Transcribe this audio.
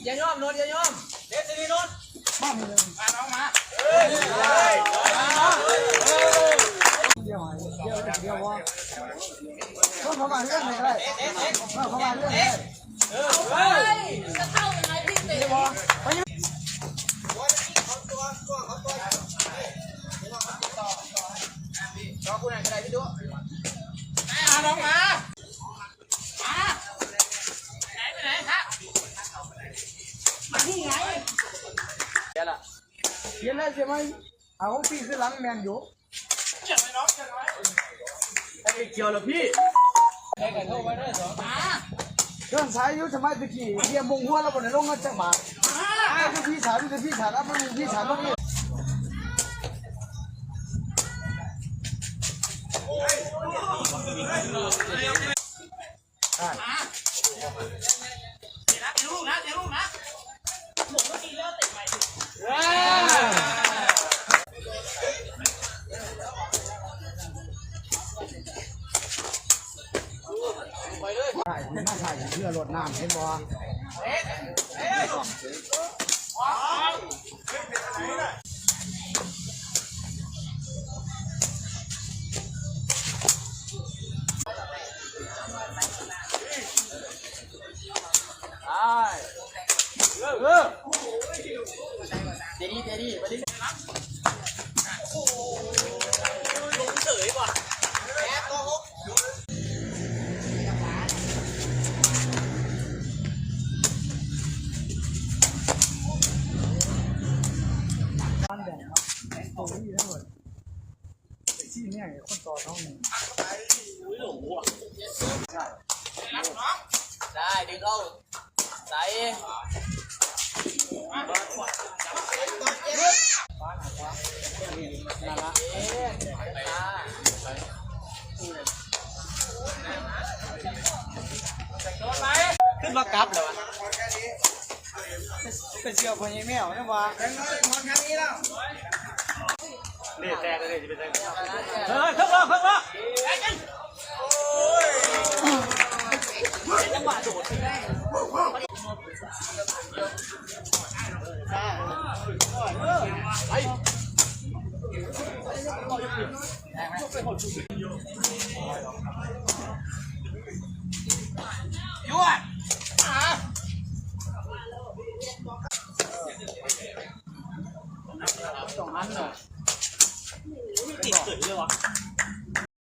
ຢ່າຍອມ ນົດ ຢ່າຍອມ ເຮັດດີໆ ນົດ ມານີ້ເລີຍ ມາ ນ້ອງມາ ດຽວ ດຽວ ດຽວ ເຂົ້າມາເລື່ອນໃຫ້ກໍໄດ້ ເຂົ້າມາເລື່ອນໃຫ້ ເອີ ເອີ ເອີ ຈະເຂົ້າຍັງໄງພີ່ເຕະ ມາ ນ້ອງມາ ເປັນແລ້ວໃຊ່ໄໝ? ເອົາ ຂອງພີ່ຄືຫຼັງແມ່ນຢູ່ ເກັ່ງໄວ້ນ້ອງ ເກັ່ງໄວ້ ໄອ້ກ່ຽວລະພີ່ ໃຫ້ກັນໂທໄວ້ເດີ ເຄື່ອງສາຍຢູ່ສະໄໝຕະກີ້ ເຫຍມົງຫົວລະບໍ່ໄດ້ລົງມາຈັກບາດ ແຕ່ພີ່ສາວ ມີແຕ່ພີ່ສາວ ເອົາໄປພີ່ສາວ ໃສ່ ມາໃສ່ເພື່ອລົດນ້ຳ ເຫັນບໍ່? ໄດ້ ດຶງເຂົ້າ ໃສ່ ຂຶ້ນມາກັບແລ້ວວະ ໄປສ່ຽວພໍ່ໃຫຍ່ແມວແມ່ນບໍ່? ນີ້ແຕກເລີຍ ຊິໄປໃສ່ ເອີ ເພິ່ງເລີຍ ເພິ່ງເລີຍ ໄປ ຍວດ ອ່າ ຕ້ອງຫັນເນາະ ມັນຕິດຂຶ້ນເລີຍວະ.